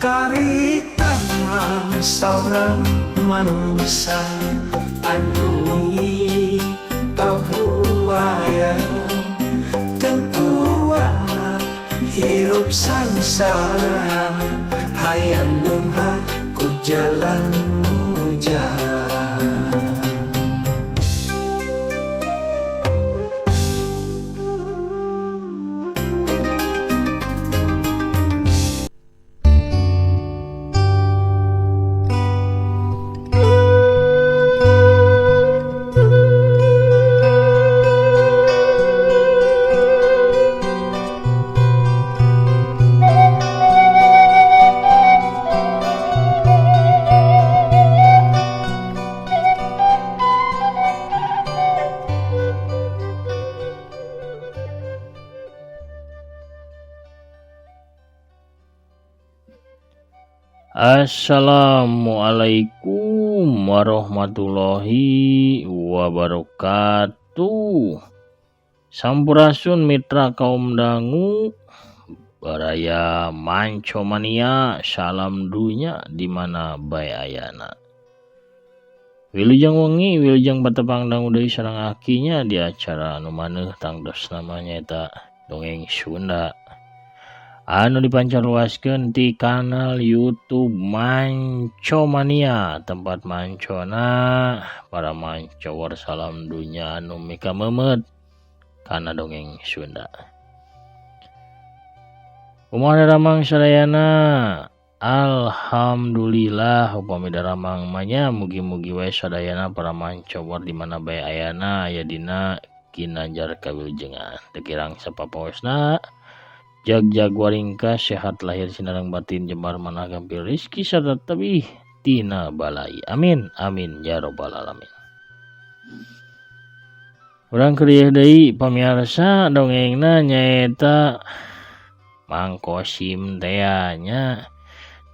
Carita saurang manusia anu pabuaya tentuana hirup sangsara hayang beunghar ku jalan mujaha. Assalamualaikum warahmatullahi wabarakatuh. Sampurasun mitra kaum dangu baraya Manco Mania, salam dunya di mana bae ayana. Wilujeng wengi, wilujeng patepang dangu deui sareng akinya di acara anu maneuh tangtos namanya eta Dongeng Sunda anu dipancarluaskeun ti kanal YouTube Manco Mania, tempat mancona para mancowor salam dunya anu mika meumeut kana dongeng Sunda. Kumaha daramang sadayana? Alhamdulillah upami daramang mah nya, mugi-mugi wae sadayana para mancowor di mana bae ayana aya dina ginanjar kawilujengan. Teu kirang sapapaosna jag-jag waringkas sehat lahir sinareng batin jembar manah gampil rizki sarta tebih tina balai. Amin amin ya robbal alamin. Urang keur ieu deui pamiarsa dongengna nyaeta Mang Kosim teh nya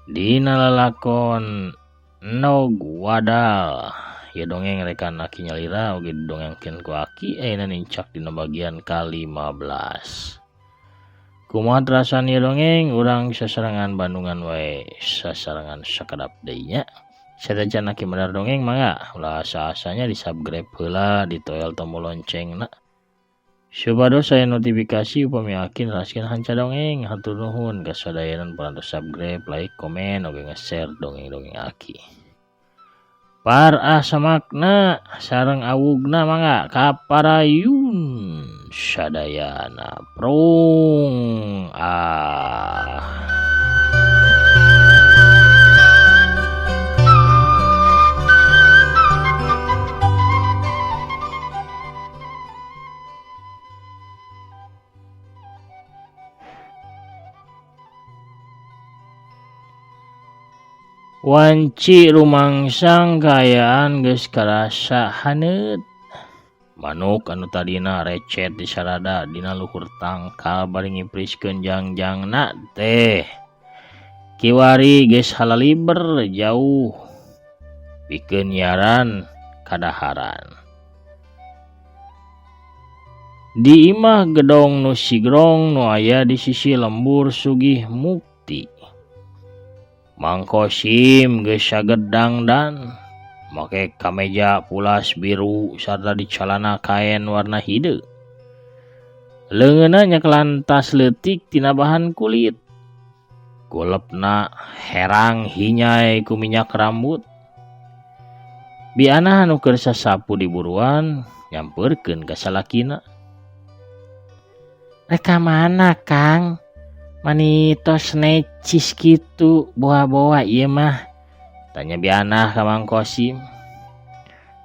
dina lalakon Nog Wadal. Ya dongeng rekan aki nyalira oge didongengkeun ku aki ayeuna nincak dina bagian ka-15. Kumaha terasaan ieu dongeng urang sasarengan Bandungan wae sasarengan sakedap deui nya. Satacan aki medar dongeng mangga ulah asa-asanya di subscribe heula ditoel tombol loncengna supados aya notifikasi upami aki neraskeun hanca dongeng. Hatur nuhun ka sadayana parantos subscribe, like, komen oge nge-share dongeng-dongeng aki. Par samakna sareng awugna mangga kaparayun sadayana prung ah. Wanci rumangsang kaayaan geus karasa haneut. Manuk anu tadina recet di sarada dina luhur tangkal bari ngipriskeun jangjangna teh. Kiwari geus halaliber jauh pikeun nyiaran kadaharan. Di imah gedong nu sigrong nu aya di sisi lembur Sugih Mukti. Mang Kosim geus sagedangdan make kameja pulas biru sarta di calana kaen warna hideung. Leungeunna nyekelan tas leutik tina bahan kulit. Kulepna herang hinyai ku minyak rambut. Biana anu keur sasapu di buruan nyampeurkeun ka salakina. Rek ka mana Kang? Mani tos necis kitu boa-boa ieu mah, tanya Biana ka Mang Kosim.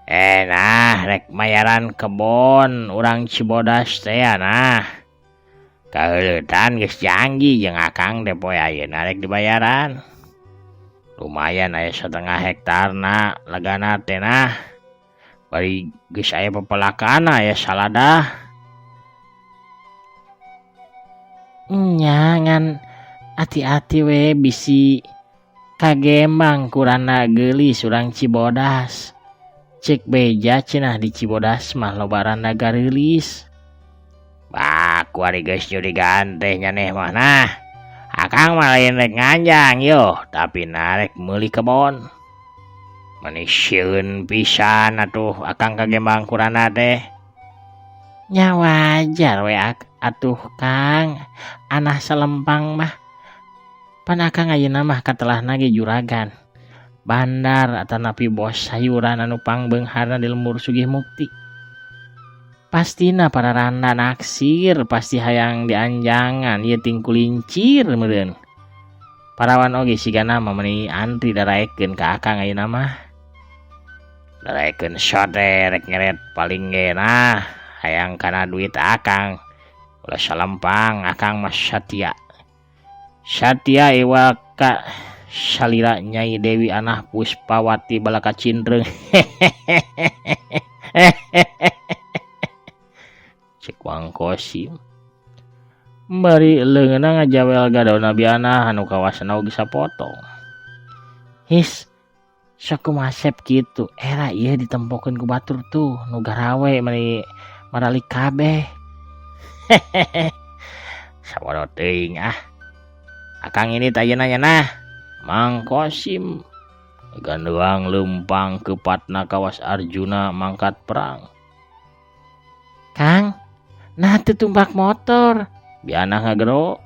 Nah rek mayaran kebon urang Cibodas teh nah. Kaheuleutan geus janji jeung akang teh poe ayeuna rek dibayaran. Lumayan aya setengah hektarna legana teh nah. Bari geus aya pepelakan aya saladah. Nya ngan ati-ati we bisi kagembang kurana geulis urang Cibodas. Cek beja cenah di Cibodas mah loba randa gareulis. Bah kuari geus nyurigaan teh nyaneh mah nah. Akang mah lain rek nganjang yo, tapi narek meuli kebon. Meni sieun pisan atuh akang ka Gembang kurana teh. Nya wajar we atuh Kang, anah salempang mah. Pan akang ayeuna mah katelahna ge juragan. Bandar atanapi bos sayuran anu pangbeungharna di lembur Sugih Mukti. Pastina para randa naksir, pasti hayang dianjangan ieu ting kulincir meureun. Parawan oge sigana mah meuni antri daraekeun ka akang ayeuna mah. Daraekeun sote rek ngeret paling ge nah hayang kana duit akang. Ulah salempang akang mah satia. Satia iwa ka salira Nyai Dewi Anah Puspawati Balaka Cindreng. Cek Mang Kosim. Bari leungeunna ngajawel gadona Biana anu kawasana oge sapotong. His, sok kumaha sep kitu. Era ieu ditempokeun ku batur tuh nu garawe meni maralik kabeh. Sabodo teuing ah. Akang ini tayana nya nah. Mang Kosim ganduang lempang kepatna kawas Arjuna mangkat perang. Kang, nah teu tumpak motor. Biana ngagero.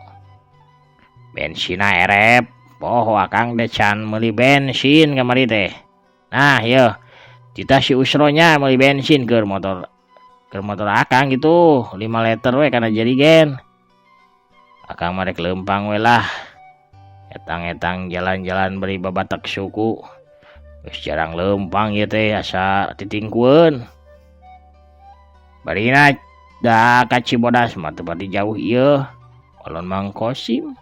Bensina erep. Poho akang teh can meuli bensin kamari teh. Nah, yeuh. Titah si Usronya meuli bensin keur motor. Keur motor akang gitu, 5 liter we kana jerigen. Akang mah rek lempang we lah. Etang-etang jalan-jalan beri babatak suku. Geus jarang lempang ieu teh asa titingkueun. Barina da ka Cibodas mah teu pati jauh ieu. Walon Mang Kosim.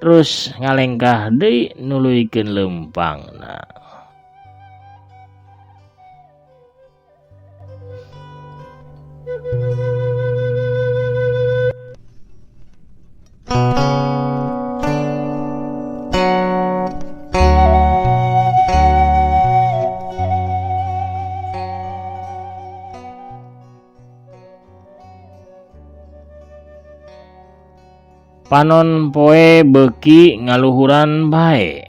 Terus ngalengkah deui nuluykeun lempangna. Panon poe beuki ngaluhuran bae.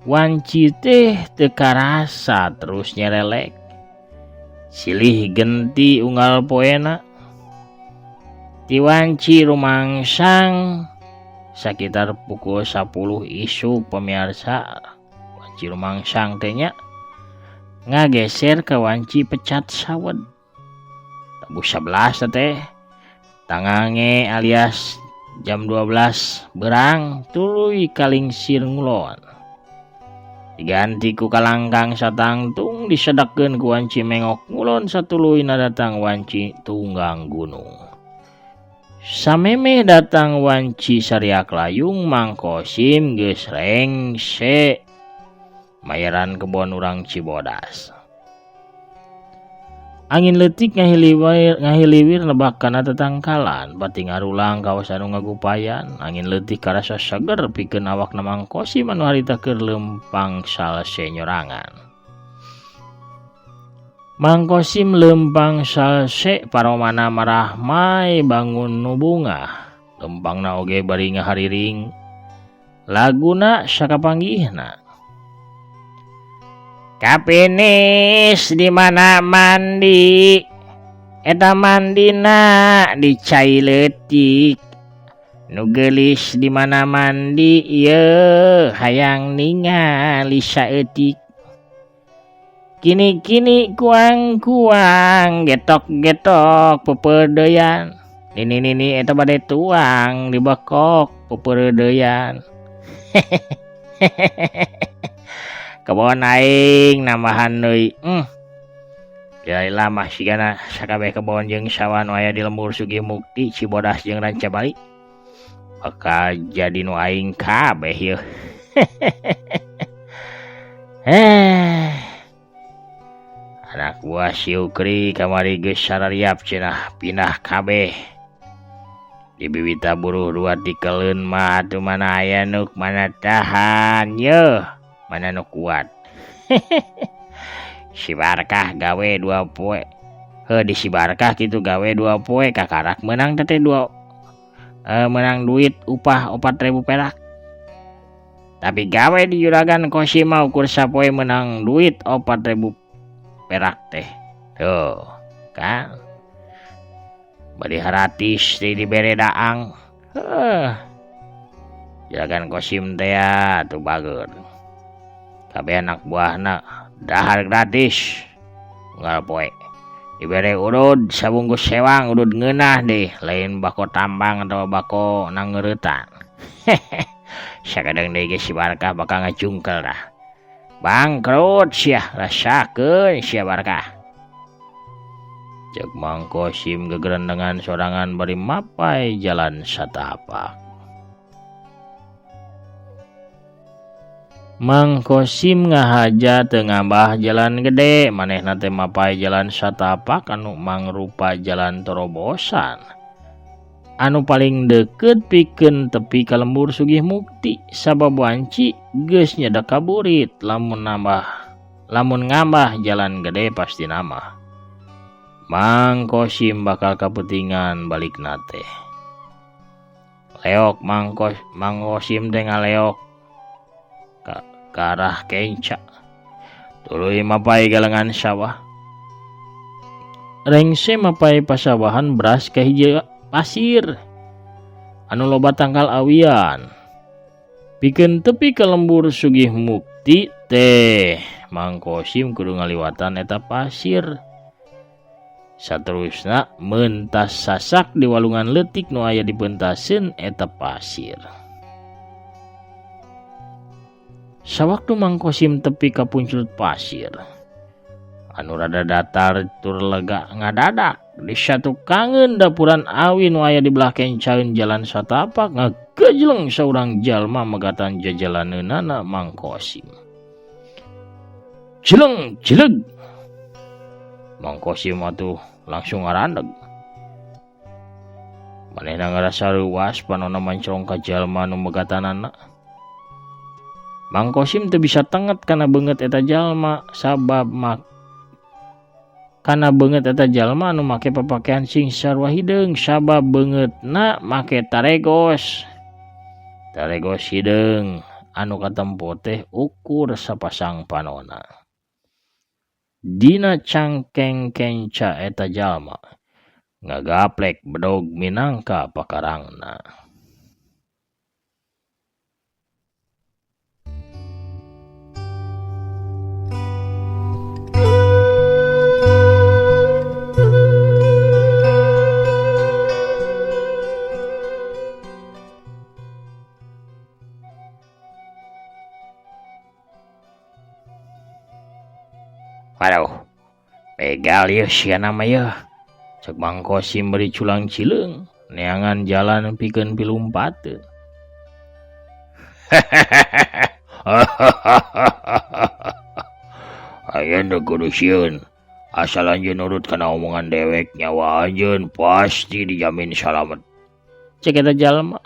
Wanci teh teu karasa terus nyerelek. Silih genti unggal poena. Ti wanci rumangsang sakitar pukul 10 isuk pemirsa. Wanci rumangsang teh nya ngageser ke wanci pecat sawed. Tabuh 11 teh tangange alias jam 12 berang tuluy kalingsir ngulon. Diganti ku kalangkang satangtung disedekeun ku wanci mengok ngulon satuluyna datang wanci tunggang gunung. Samemeh datang wanci sariak layung Mang Kosim geus rengse mayaran kebon urang Cibodas. Angin leutik ngahiliwir nebak kana tetangkalan, pati ngarulang kawasan nu ngagupayan. Angin leutik karasa seger pikeun awakna Mang Kosim anu harita keur lempang salse nyorangan. Mang Kosim lempang salse paromana marahmai bangun nu bungah. Lempangna oge bari ngahariring laguna sakapanggihna. Kapinis di mana mandi, eta mandina di cai leutik. Nu geulis di mana mandi ieu hayang ningali saeutik. Kini-kini kuang-kuang getok-getok pepedeyan. Nini-nini eta bade tuang dibekok pepedeyan. Kebon aing nambahan deui. Lila mah sigana sakabeh kebon jeung sawah nu aya di lembur Sugih Mukti, Cibodas jeung Rancabali. Bakal jadi nu aing kabeh yeuh. Anak buah si Ukri kamari geus sarariap cenah pindah kabeh. Di biwita buruh dua tikeleun mah atuh mana aya nuk mana tahan yeuh. Mana nu kuat. Si Barkah gawe 2 poe. Heuh di si Barkah kitu gawe 2 poe kakarak meunang teh 2. Menang duit upah 4.000 perak. Tapi gawe di Juragan Kosim mah ukur sapoe menang duit 4.000 perak teh. Tuh, kan. Bari haratis teh dibere daang. Heuh. Juragan Kosim teh ya tuh bager. Kabeh anak buahna dahar gratis. Unggal poe. Dibere urud sabungkus sewang urud ngeunah deh, lain bako tambang atau bako nangeureutan. Sakadeng deui ge si Barkah bakal ngajungkel dah. Bangkrut sia, rasakeun sia Barkah. Cek Mang Kosim gegerendengan sorangan bari mapai jalan satapak. Mang Kosim ngahaja teu ngambah jalan gede, manehna teh mapai jalan satapak anu mangrupa jalan terobosan. Anu paling deukeut pikeun tepi ka lembur Sugih Mukti sabab wanci geus nyedak ka burit lamun ngambah jalan gede pasti nama. Mang Kosim bakal kaputingan balikna teh. Leok Mang Kosim teh ngaleok ka arah kenca. Tuluy mapai galengan sawah. Rengse mapai pasawahan beras ka hiji pasir anu loba tangkal awian. Pikeun tepi ka lembur Sugih Mukti teh Mang Kosim kudu ngaliwatan eta pasir. Saterusna mentas sasak di walungan leutik nu aya dipentaseun eta pasir. Sawaktu Mang Kosim tepi ka puncut pasir anu rada datar tur lega ngadadak di satukangeun dapuran awi nu aya di belah kencaeun jalan satapak ngagejleng saurang jalma megatan jajalaneunana Mang Kosim. Jeleng jeleg. Mang Kosim atuh langsung ngarandeg. Manehna ngarasa reuas panonna mancong ka jalma nu megatanana. Mang Kosim teu bisa tenget kana beungeut eta jalma sabab kana beungeut eta jalma anu make papakean sing sarua hideung sabab beungeutna make taregos. Taregos hideung anu katempo teh ukur sapasang panona. Dina cangkeng kenca eta jalma ngagaplek bedog minangka pakarangna. Waduh, begal yeuh sia nama yeuh. Cek Mang Kosim beri culang cileung, neangan jalan pikeun pilumpateun. Ayeuna kudu sieun. Asal anjeun nurut kana omongan dewek, nyawa anjeun pasti dijamin salamet. Cek eta jalma.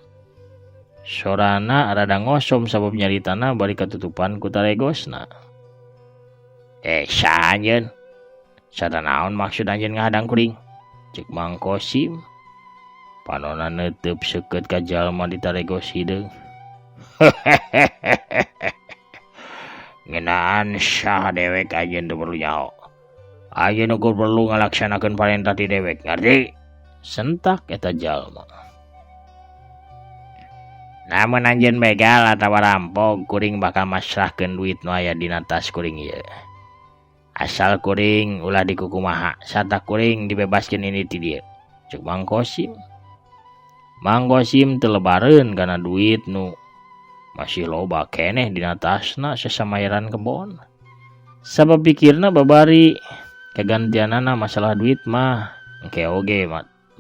Sorana rada ngosom sabab nyaritana bari katutupan ku taregosna. Saha anjeun? Sada naon maksud anjeun ngahadang kuring? Cek Mang Kosim. Panona neuteub seukeut ka jalma di taregos hideung. Ngeunaan saha dewek anjeun teu perlu nyaho. Anjeun ukur perlu ngalaksanakeun parentah ti dewek, ngarti? Sentak eta jalma. Namun anjeun begal atawa rampok, kuring bakal masrahkeun duit nu aya dina tas kuring ieu. Asal kuring ulah dikukumaha, sarta kuring dibebaskeun ini ti dieu. Cek Mang Kosim. Mang Kosim teu lebareun kana duit nu masih loba keneh dina tasna sasamayaran kebon. Sabab pikirna babari kagantianana masalah duit mah engke oge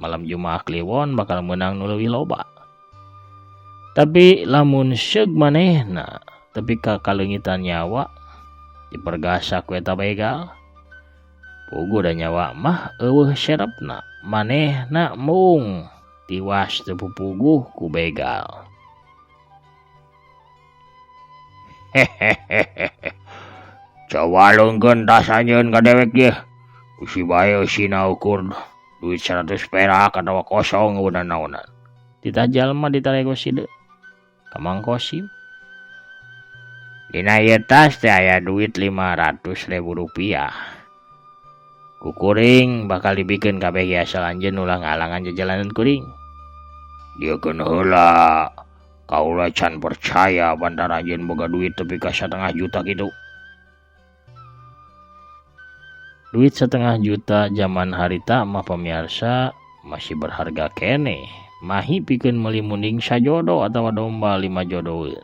malam Jumaah Kliwon bakal meunang nu leuwih loba. Tapi lamun seug manehna tepi ka kaleungitan nyawa dipergasak ku eta begal. Puguh da nyawa mah eueuh serepna, manehna mung tiwas teu pupuguh ku begal. Hehehe. Coba leungkeun tas anjeun ka dewek ye. Usi bae eusina ukur duit 100 perak atawa kosong eueuh naonan. Titah jalma ditarego sideung ka Mang Kosim. Dina ieu tas teh aya duit 500.000 rupiah. Ku kuring bakal dibikeun kabeh ge asal anjeun ulah ngahalangan jajalanan kuring. Dieukeun heula. Kaula can percaya bantar anjeun boga duit tepi ka 1,5 juta kitu. Duit 1,5 juta zaman harita mah pamiarsa masih berharga keneh. Mahi pikeun meuli munding sajodo atawa domba 5 jodoeun.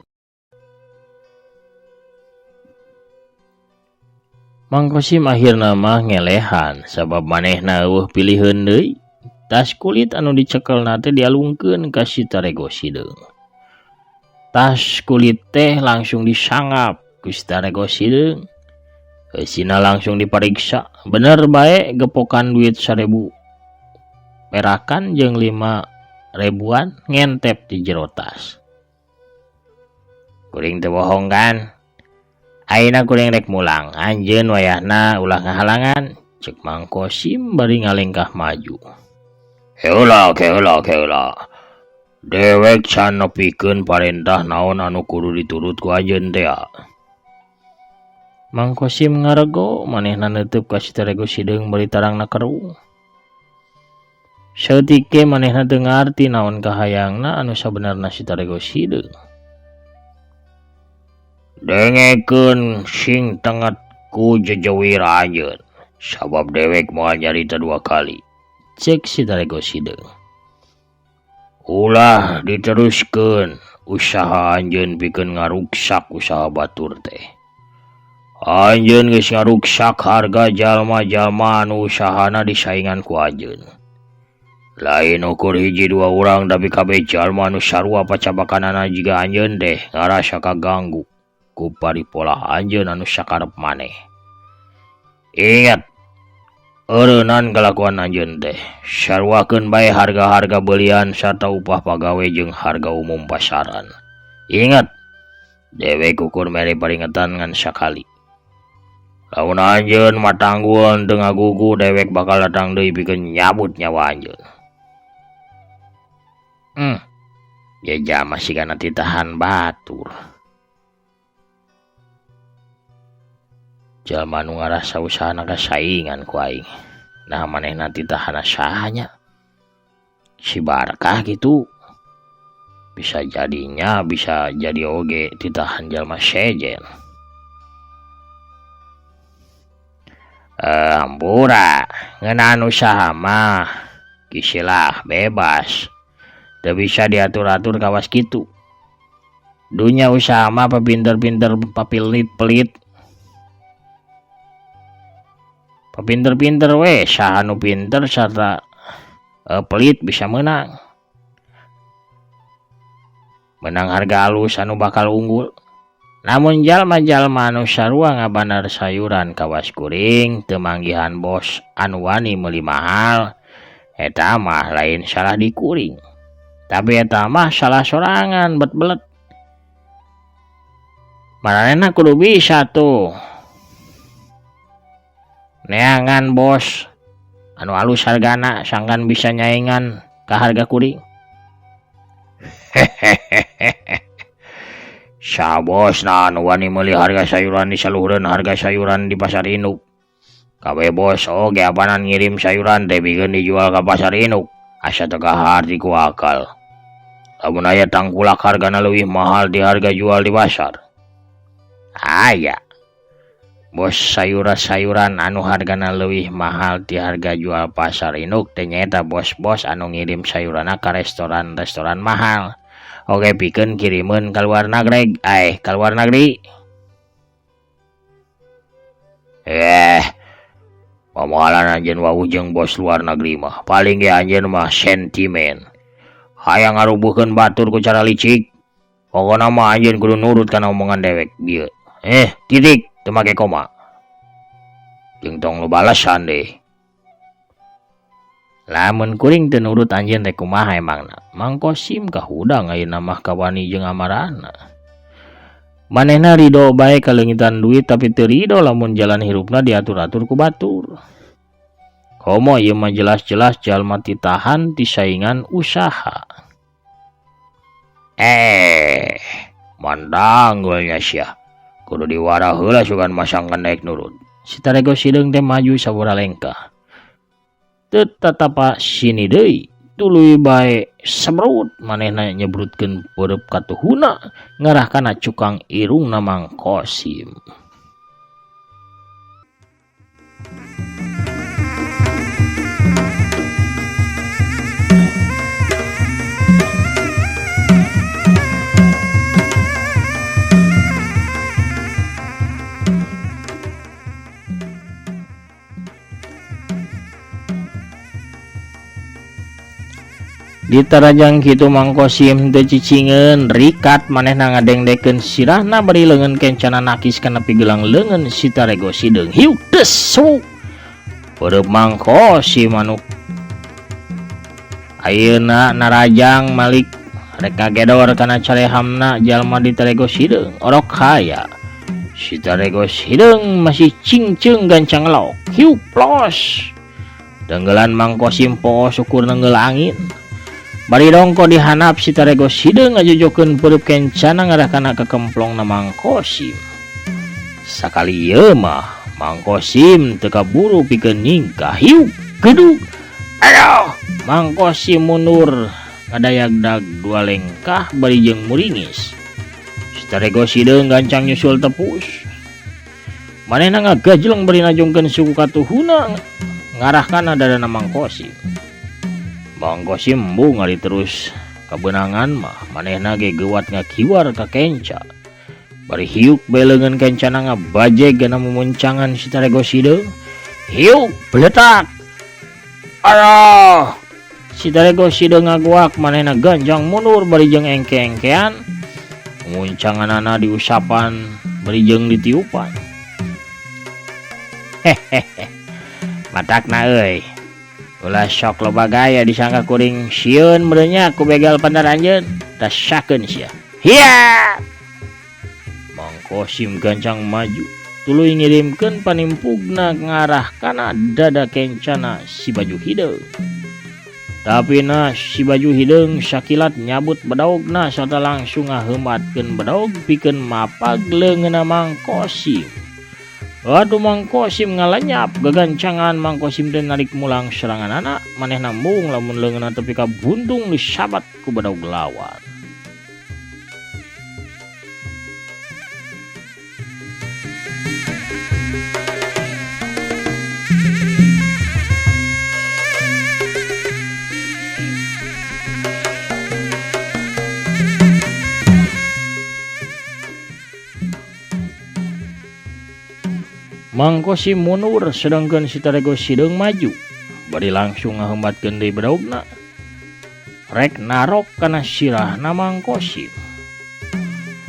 Mang Kosim akhirna mah ngelehan sabab manehna eueuh piliheun deui. Tas kulit anu dicekelna teh dialungkeun ka si Tarego Sideung. Tas kulit teh langsung disangap ku si Tarego Sideung. Eusina langsung dipariksa. Bener bae gepokan duit 1.000 perakan jeung 5 ribuan ngentep di jero tas. Kuring teu bohong kan? Ayeuna kuring rek mulang, anjeun wayahna ulah ngahalangan, cek Mang Kosim bari ngalengkah maju. Heula heula heula. Dewek can nepikeun parentah naon anu kudu diturut ku anjeun teh. Mang Kosim ngarego manehna neuteub ka si Tarego Sideung bari tarangna keruh. Saeutik ge manehna teu ngarti naon kahayangna anu sabenerna si Tarego Sideung. Dengekeun sing tenget ku jejewir anjeun, sabab dewek moal nyarita 2 kali. Cek si Tarego Sideung. Ulah diteruskeun usaha anjeun pikeun ngaruksak usaha batur teh. Anjeun geus ngaruksak harga jalma-jalma anu usahana disaingan ku anjeun. Lain ukur hiji dua urang tapi kabeh jalma anu sarua pacabakanana jiga anjeun teh ngarasa kaganggu ku paripolah anjeun anu sakarep maneh. Ingat, eureunnan kalakuan anjeun teh. Saruakeun bae harga-harga belian sarta upah pagawe jeung harga umum pasaran. Ingat, dewek ukur mere paringetan ngan sakali. Lamun anjeun matanggul teu ngagugu dewek bakal datang deui pikeun nyabut nyawa anjeun. Jeja masih kana titahan batur. Jalma nu ngarasa usahana kasaingan ku aing. Nah manehna titahana sahanya. Si Barkah gitu. Bisa jadinya bisa jadi oge titahan jalma sejen. Ampura, ngeunaan usaha mah kisilah bebas. Teu bisa diatur-atur kawas kitu. Dunya usaha mah papinter-pinter papilit-pelit. Papinter-pinter we saha nu pinter sarta pelit bisa meunang. Menang harga alus anu bakal unggul. Namun jalma-jalma anu sarua ngabanar sayuran kawas kuring teu manggihan bos anu wani meuli mahal, eta mah lain salah di kuring. Tapi eta mah salah sorangan bet belet. Maranehna kudu bisa tuh. Neangan bos anu alus hargana sangkan bisa nyaingan ka harga kuring. Hehehehe. Sabosna anu wani meuli harga sayuran di saluhureun harga sayuran di pasar induk. Kabeh bos oge apanan ngirim sayuran teh bikeun dijual ka pasar induk. Asa teu kaharti ku akal. Lamun aya tangkulak hargana leuwih mahal di harga jual di pasar. Aya. Bos sayuran-sayuran anu hargana leuwih mahal di harga jual pasar induk teh nyaeta bos-bos anu ngirim sayuranna ka restoran-restoran mahal. Oke pikeun kirimeun ka luar negeri, ka luar negeri. Pamahalan anjeun wawuh jeung bos luar negeri mah paling ge anjeun mah sentimen. Hayang ngarubuhkeun batur ku cara licik. Pokona mah anjeun kudu nurut kana omongan dewek bieu. Titik teu make koma. Jeung tong nu balasan deh. Lamun kuring teu nurut anjeun teh kumaha emangna? Mang Kosim kahudang ayeuna mah kawani jeung amarahna. Manehna rido bae kaleungitan duit tapi teu rido lamun jalan hirupna diatur-atur ku batur. Komo ieu mah jelas-jelas jalma titahan ti saingan usaha. Mandanggulnya sia. Kudu diwarah heula sugan masangkan naik nurut. Si Tarego Sideung teh maju sabura lengkah. Teu tatapa sini deui, tuluy bae sebrut manehna nyebrutkeun peureub katuhuna ngarah kana cukang irungna Mang Kosim. Ditarajang kitu Mang Kosim teu cicingeun rikat manehna ngadengdekeun sirahna bari leungeun kencana nakis kana pigelang leungeun si Tarego Sideung. Hiuk des suk. Peureub Mang Kosim anu ayeuna narajang malik rek ngagedor kana carehamna jalma di Tarego Sideung. Orok haya. Si Tarego Sideung masih cingceung gancang ngelok. Hiuk plos. Denggelan Mang Kosim poho syukur nenggel angin. Bari dongko dihanap si Tarego Sideung ngajojokeun peureub kencana ngarah kana kekemplongna Mang Kosim. Sakali ieu mah Mang Kosim teu kaburu pikeun nyingkah. Hiuk gedug. Aduh, Mang Kosim mundur ngadayagdag dua lengkah bari jeung muringis. Si Tarego Sideung gancang nyusul tepus. Manehna ngagajleng bari najongkeun suku katuhuna ngarah kana dadana Mang Kosim. Mang Kosim embung ari terus kabeunangan mah manehna ge geuwat ngakiwar ka kenca. Bari hiuk bae leungeun kencana ngabajeg gana mumuncangan si Tarego Sideung. Hiuk beletak. Aduh. Si Tarego Sideung ngaguak manehna ganjang mundur bari jeung engke-engkean. Muncanganana diusapan bari jeung ditiupan. Hehehe. Matakna euy. Ulah sok loba gaya disangka kuring sieun meureunnya ku begal pandar anjeun. Tasakeun sia. Hiya! Mang Kosim gancang maju, tuluy ngirimkeun panimpugna ngarah kana dada kencana si baju hideung. Tapi na si baju hideung sakilat nyabut bedaogna sarta langsung ngaheumatkeun bedaog pikeun mapag leungeunna Mang Kosim. Aduh Mang Kosim ngalenyap gagancangan Mang Kosim teh narik mulang serangan anak manehna mung lamun leungeunna tepi ka buntung disabat ku bedaog lawan. Mang Kosim mundur sedangkan si Tarego Sideung maju bari langsung ngahembatkeun deui bedaogna rek narok kana sirahna Mang Kosim.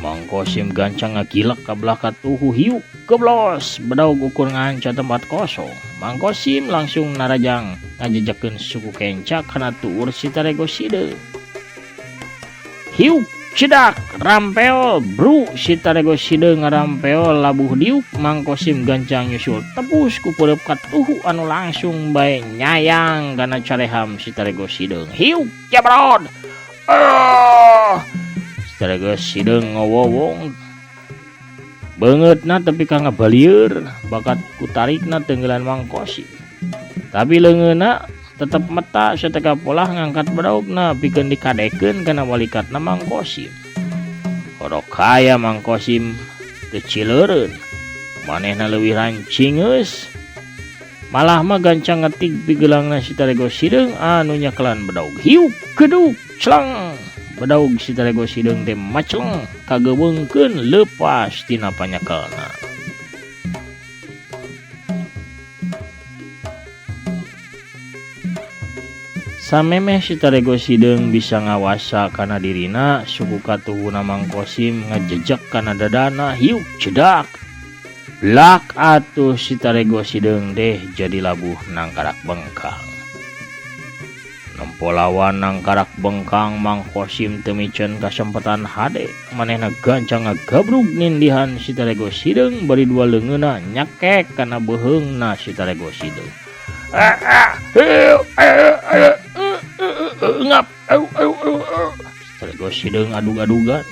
Mang Kosim gancang ngagilek ka belah katuhu hiuk geblos bedaog ukur nganca tempat kosong. Mang Kosim langsung narajang ngajejekeun suku kenca kana tuur si Tarego Sideung. Hiuk cedak rampeo bru si Tarego Sideung ngarampeo labuh diuk. Mang Kosim gancang nyusul tebus ku peureub katuhu anu langsung bae nyayang kana careham si Tarego Sideung. Hiuk jabrod. Si Tarego Sideung ngowowong beungeutna tepi ka ngabalieur bakat ku tarikna tenggelan Mang Kosim. Tapi leungeunna tetep meta sateka polah ngangkat bedaogna pikeun dikadekeun kana walikatna Mang Kosim. Orok kaya Mang Kosim teu cileureun, manehna leuwih rancingeus. Malah mah gancang ngetik pigelangna si Tarego Sideung anu nyekelan bedaog. Hiuk gedug clang. Bedaog si Tarego Sideung teh macleng kageweungkeun leupas tina panyekelna. Samemeh si Tarego Sideung bisa ngawasa kana dirina, suku katuhuna Mang Kosim ngajejek kana dadana. Hiuk cedak. Blak atuh si Tarego Sideung deh jadi labuh nangkarak bengkang. Nempo lawan nangkarak bengkang Mang Kosim teu miceun kasempatan hade. Manehna gancang ngagabrug nindihan si Tarego Sideung bari dua leungeunna nyakek kana beuheungna si Tarego Sideung. Ngap. Tarego Tarego Sideung adug-adugan.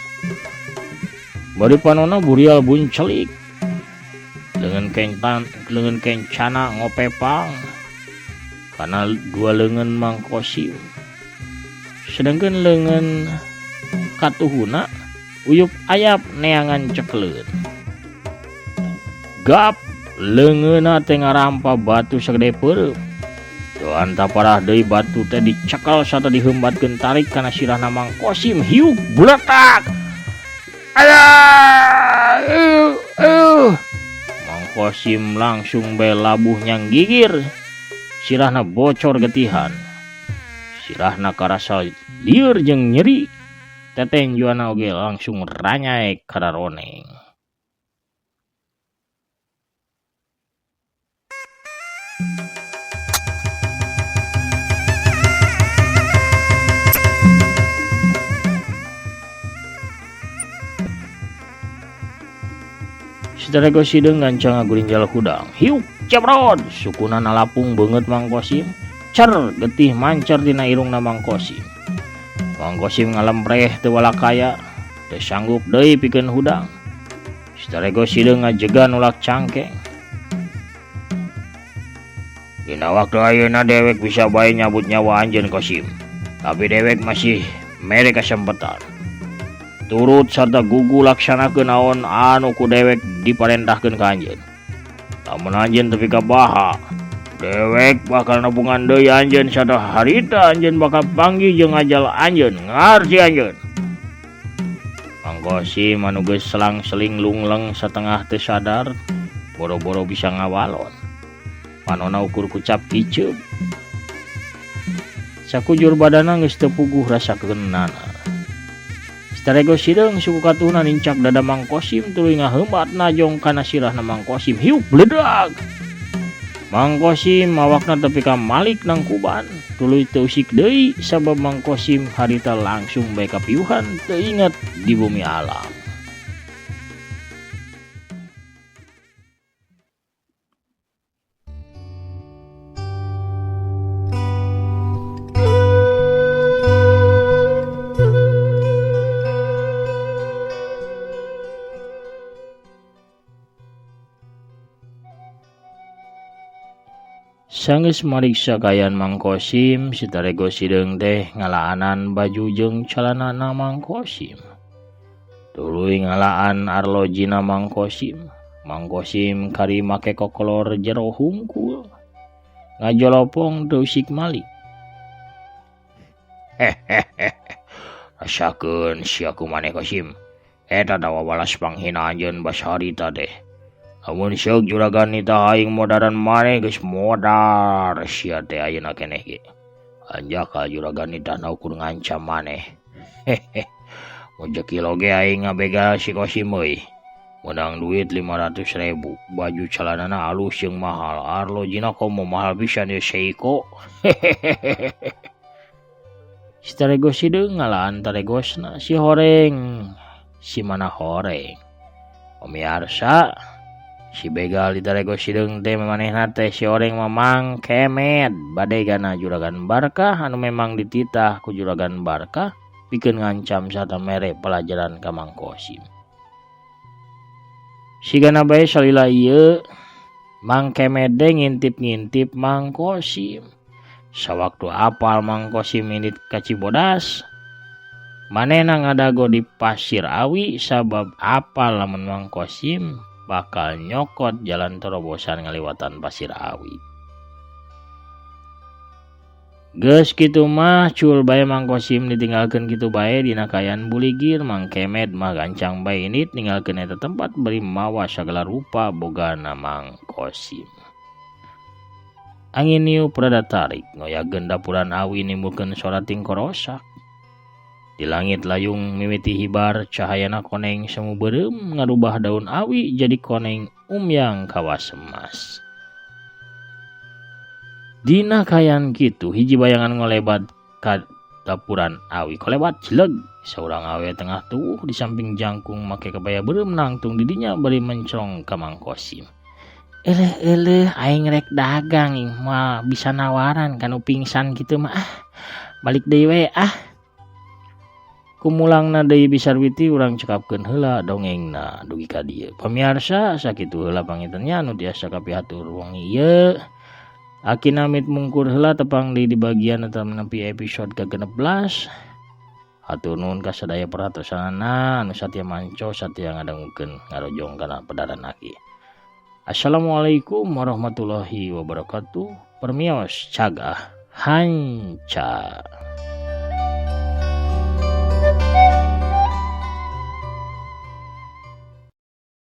Bari panona burial buncelik. Leungeun kentan, leungeun kencana ngopepang. Kana dua leungeun Mang Kosim. Sedangkan leungeun katuhuna uyup ayap neangan cekleun. Gap leungeunna teh ngarampa batu sagede peureum. Doan parah deui batu teh dicekel sarta dihembatkeun tarik kana sirahna Mang Kosim hiuk bletak. Ayah! Mang Kosim langsung bae labuh nyang gigir. Sirahna bocor getihan. Sirahna karasa lieur jeung nyeri. Tetenjuana oge langsung ranyaek kararoneng. Sitarego Sideung gancang ngagurinjal hudang. Hiuk cebrod sukuna nalapung beungeut Mang Kosim. Cer getih mancer dina irungna Mang Kosim. Mang Kosim ngalempreh teu walakaya, teu sanggup deui pikeun hudang. Sitarego Sideung ngajegan ulak cangkeng. Dina waktu ayeuna dewek bisa bae nyabut nyawa anjeun Kosim. Tapi dewek masih mere kasempetan. Turut sarta gugu laksanakeun naon anu ku dewek diparentahkeun ka anjeun. Lamun anjeun tepi ka baha, dewek bakal nabungan deui anjeun sarta harita anjeun bakal panggih jeung ajal anjeun, ngarti anjeun. Mang Kosim anu geus selang-seling lungleng satengah teu sadar, boro-boro bisa ngawalon. Panona ukur kucap kiceup. Sakujur badana geus teu puguh rasa keunana. Sitarego Sideung suku katuhna nincak dada Mang Kosim tuluy ngaheumat najong kana sirahna Mang Kosim hiuk bledag. Mang Kosim awakna tepi ka malik nangkuban tuluy teu usik deui sabab Mang Kosim harita langsung bae kapiuhan teu inget di bumi alam. Sanggeus mariksa kaayaan Mang Kosim, Sitarego Sideung teh ngalaanan baju jeung calanana Mang Kosim. Tuluy ngalaan arlojina Mang Kosim. Mang Kosim kari make kokolor jero hungkul. Ngajolopong teu usik malik. Hehehe. Rasakeun sia ku maneh Kosim. Eta dawa balas panghina anjeun bas harita teh. Lamun seuk juragan nita aing modaran maneh geus modar sia teh ayeuna keneh ge. Anjaka juragan nita na ukur ngancam maneh. Hehehe. Mujeki oge aing ngabegal si Kosim euy. Meunang duit 500.000, baju calanana alus jeung mahal, arlojina komo mahal pisan ieu Seiko. Hehehe. Sitarego Sideung ngalaan taregosna si horeng, si mana horeng. Pamiarsa si begal di Tarego Sideung teh manehna teh si oreng Mamang Kemed badegana Juragan Barkah anu memang dititah ku Juragan Barkah pikeun ngancam sarta mere pelajaran ka Mang Kosim. Sigana bae salila ieu Mang Kemed teh ngintip-ngintip Mang Kosim. Sawaktu apal Mang Kosim indit ka Cibodas, manehna ngadago di Pasir Awi sabab apal lamun Mang Kosim bakal nyokot jalan terobosan ngaliwatan Pasir Awi. Geus kitu mah cul bae Mang Kosim ditinggalkeun kitu bae dina kaayaan buligir. Mang Kemed mah gancang bae indit ninggalkeun eta tempat bari mawa sagala rupa bogana Mang Kosim. Angin niup rada tarik ngoyageun dapuran awi nimbulkeun sora tingkorosak. Di langit layung mimiti hibar cahayana koneng semu beureum ngarubah daun awi jadi koneng umyang kawas emas. Dina kaayaan kitu hiji bayangan ngolebat ka dapuran awi kolebat jeleg. Saurang awe tengah tuh di samping jangkung make kebaya beureum nangtung di dinya bari mencrong ka Mang Kosim. Eleh eleh aing rek dagang ing moal bisa nawaran kanu pingsan kitu mah ah. Balik deui we ah. Ku mulangna deui Bisarwiti urang cekapkeun heula dongengna dugi ka dieu. Pamiarsa sakitu heula panginten nya anu tiasa kapihatur wengi ieu. Aki namit mungkur heula tepang deui di bagian atanapi episode ke-16. Hatur nuhun ka sadaya perhatosanana anu satia manco satia ngadangukeun ngarojong kana pedaran aki. Assalamualaikum warahmatullahi wabarakatuh. Permios cagah hanca.